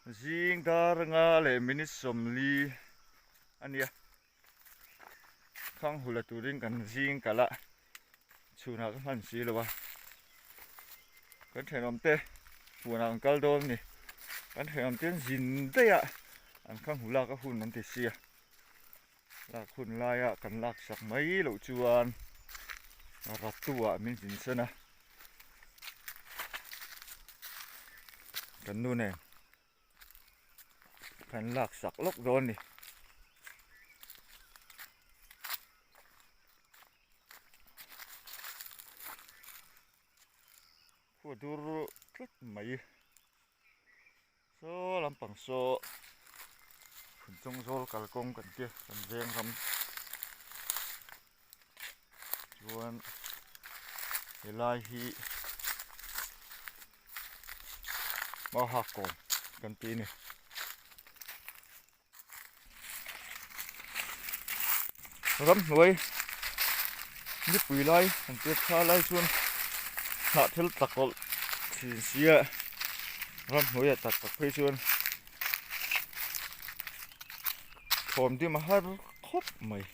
Zing dar nga leh minute 40 a nia. Khang hula turin kan zing kalh a, chhunah ka hman si lo a. Kan thenawm te huanah an kal dawn a ni. Kan thenawm te an zin daih a, an khang hu lak a hun an ti sia. Lak hun laia kan lak sak mai loh chuan ratu ah min zin san a. Kan nu nen kan lak sak lawk dawn a ni. Khua dur tlat mai. Saw lampang saw Phunchawng zawl kalkawng kan tia kan veng ram chuan helai hi Mauhak kawm kan ti a ni. Ramhnuai nipui lai an pek tha lai chuan hnah thil tla kawlh thin sia ramhnuai ah tak tak phei chuan thawm dim a har khawp mai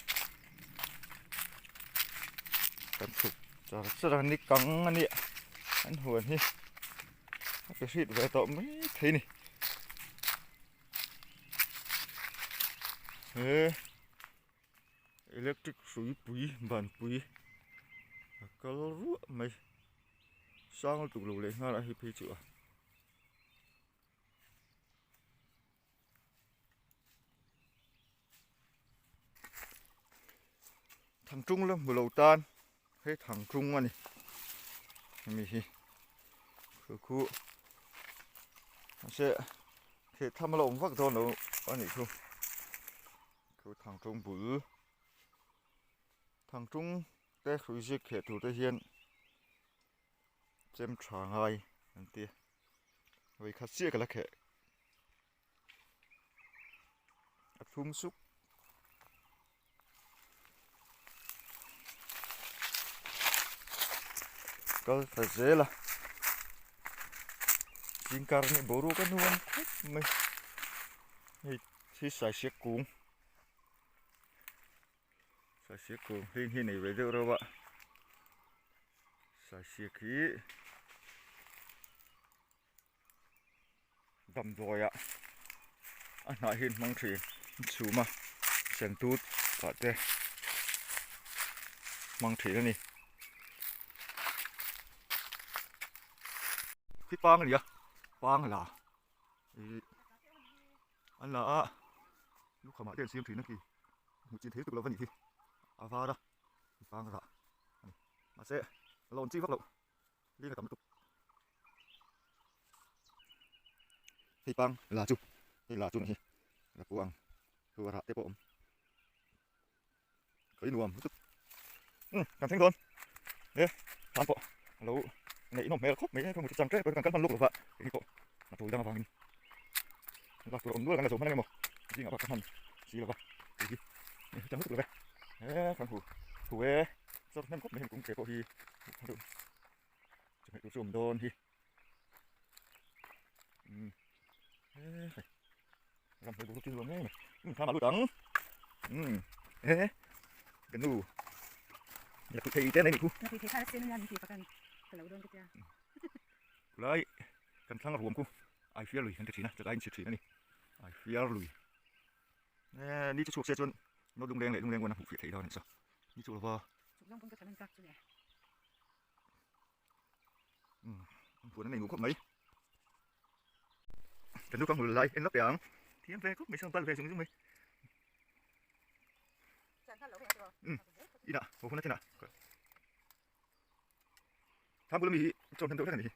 kan chhuk char char a ni kang a nia an huan hi a pe hrit ve tawh mai thei a ni. He electric hrui pui ban pui a kal ruah mai sang lutuk lo leh nghal a hei phei chu a. Thangṭung la hmu lo tan hei thangṭung a ni hemi hi khu khu mahse theh tham a la awm vak dawn lo a nih chu khu thangṭung bul thangṭung te hrui ziak kheh tur te hian chem tha ngai an ti a vawikhat chiah ka la kheh. A thlum suk. Kal ta zel a. Zingkar nih boruak a nuam khawp mai. Hei hi saisia kung. Saisia kung hling hi nei ve deuh reuh a. Saisia khi. Damdawi ah a hnah hi an hmang thin an chhum a sentut ah te hmang thin a ni. Khi pang a ni a pang la ih an la a lukham ah te an siam thin a khi hmuh chin thei tuk lo va nih hi a var a pang rah a ni mahse a lawn chi vak loh. Ling a tam lutuk. Hei pang la chu hei la chu nih hi la pu ang chu a rah te pawh a awm ka i nuam lutuk umm kan thleng dawn e tan pawh a lo ngaihnawm hmel khawp mai e ka hmu chang tep a kan kal hman lawk lova eng pawh a tul dang avangin lak tur a awm nual kan la zo hman ang emaw zingah bak ka hman si lova tih hi chang lutuk love e kan hu hu e. Chawr hnem khawp mai hemi kung ke pawh hi chawhmeh tur chu awm dawn hi umm he hei ram hmel bawk chu nuam ngei mai umm thlam ah lut ang umm he ka nu la tih thei te an nei nih khu la tih thei kha a sen a nia min tih fak a ni ka lo dawn ka tia khulai kan thlang ruam khu ai fiar lui kan ti thin a chakai in chhit thin a ni ai fiar lui e ni chu chhuak se chuan note lungleng leh lungleng uan a hmuh fiah theih dawn a nih chu. Ni chu lova. Chuk zawng pawn ka challenge tak chu le. Umm puan a nei nuam khawp mai. Kan nu ka hmu lai en lawk teh ang. Thiam ve khawp mai sawn pal ve zung zung mai. Umm inah haw hun a chenah. Tham bula mi hi chaw hnem deuh hlek a nih hi.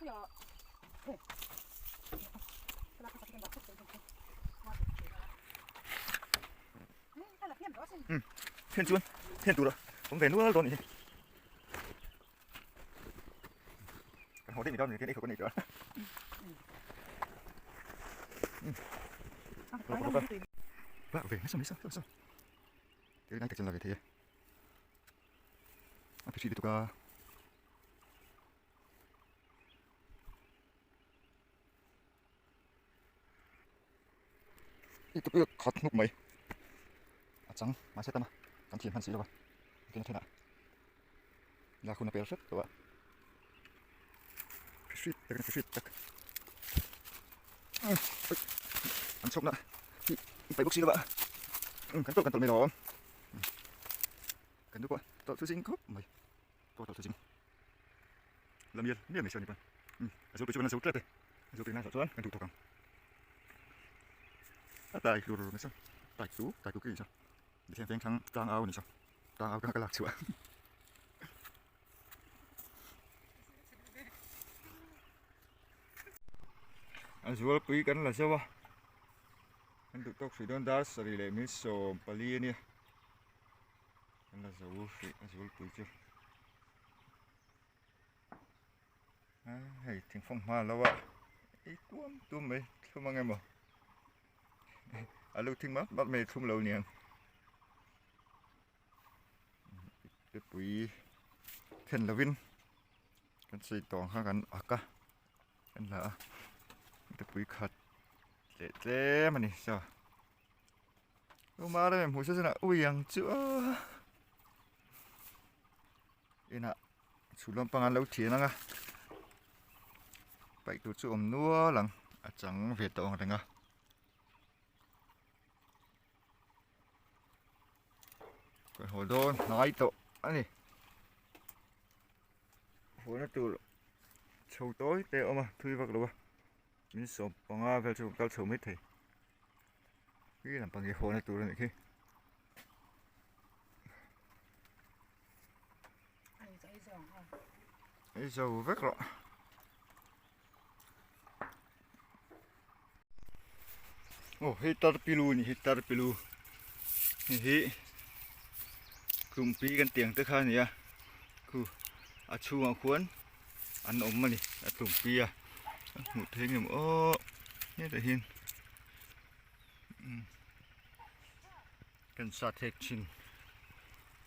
Then chuan then tura awm ve nual dawn a ni hi. Kan haw daih mai dawn a ni khian ei khawp a ni tih a. Vah ve nasa mai sa sa. Tel ngai tak chuan la ve thei e. A phihri lutuk a. I tupui a khat hnuk mai a chang mahse tama kan thiam hman si lo va tin a thenah lak hun a pel hret tawh a hrit tak a hrit tak an chhawkna hi paih bawk si lo va kan tawlh kan tawlh mai lo kan nu pawh tawlh thu zing khawp mai pawh tawlh thu zing la mial mial mai se a ni pawn a zo pui chu kan la zo tlat e a zo pui ngai loh chuan kan duh thawk ang a tai hlur mai saw tai chu tai tu khi ni saw mithian veng thlang tlang au a ni saw tlang au atanga ka lak chhuah a zualpui kan la zo a kan duh tawk hrih dawn dar sarih leh min sawm pali a nia kan la zo hrih a zualpui chu. Hei thingfawng hma lo a ei tuam tuam mai thlum ang emaw a lo thing map map mai thlum lo niang tepui then lovin kan sawi tawh ang kha kan ak a kan la a tepui khat leh tlem a ni saw Umar em hmuh se chuan a ui ang chu a inah chhun lampang an lo thian ang a paih tur chu awm nual ang a chang ve tawh ang reng a. Kan haw dawn hnai tawh a ni hawna tur chho tawi te a awm a thui vak lo a min sawm panga vel chu kal chho mai thei. Khi lampang hi hawn a tur a nih khi. Ei zo vek rawh. Aw hei tarpilu a ni hi tarpilu hei hi tlumpi kan tih ang te kha a ni a khu a chhungah khuan an awm a ni a tlumpi a a hmuh theih ang em aw hetah hian. Kan sa thek thin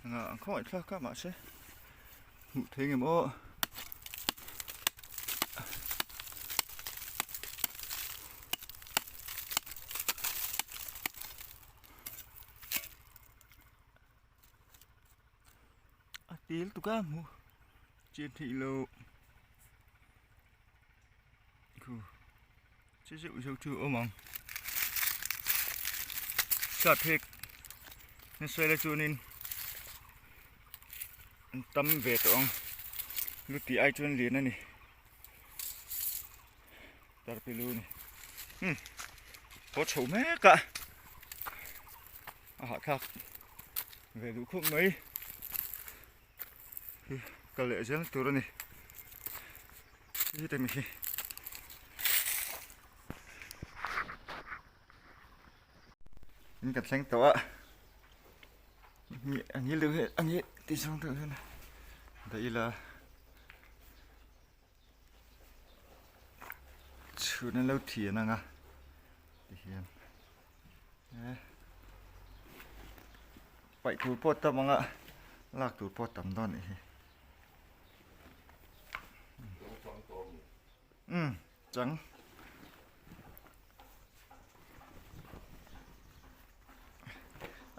anga ang khawngaih thlak a mahse hmuh theih ngem aw a til tuk a hmuh chian theih loh Khu chi zeuh zeuh chu a awm ang sap hek nasa ila chuanin an tam ve tawh ang lu tih ai chuan lian a ni tarpilu a ni hmm haw chho mek a a hahthlak ve duh khawp mai hi kal leh zel tur a ni heta mi hi in kan thleng tawh a a ngil deuh hi a ngil tih zawng deuh hian dah ila chhun an lo thian ang a tihian Paih tur pawh tam anga lak tur pawh tam dawn anih hi. Umm chang.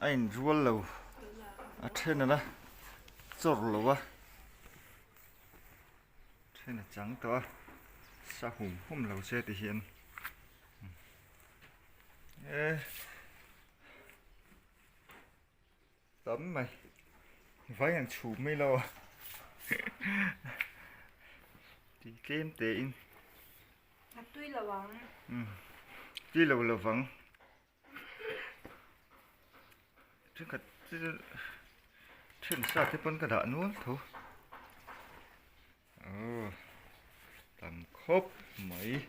A in rual lo a then ala chawr lo a then a chang tawh a sa hum hum lo se ti hian. E tam mai vai an chhum mai lo ti tlem te in a tui lo ang um tui lo lovang thenkhat then sa te pawn ka dah nual tho. Tam khawp mai.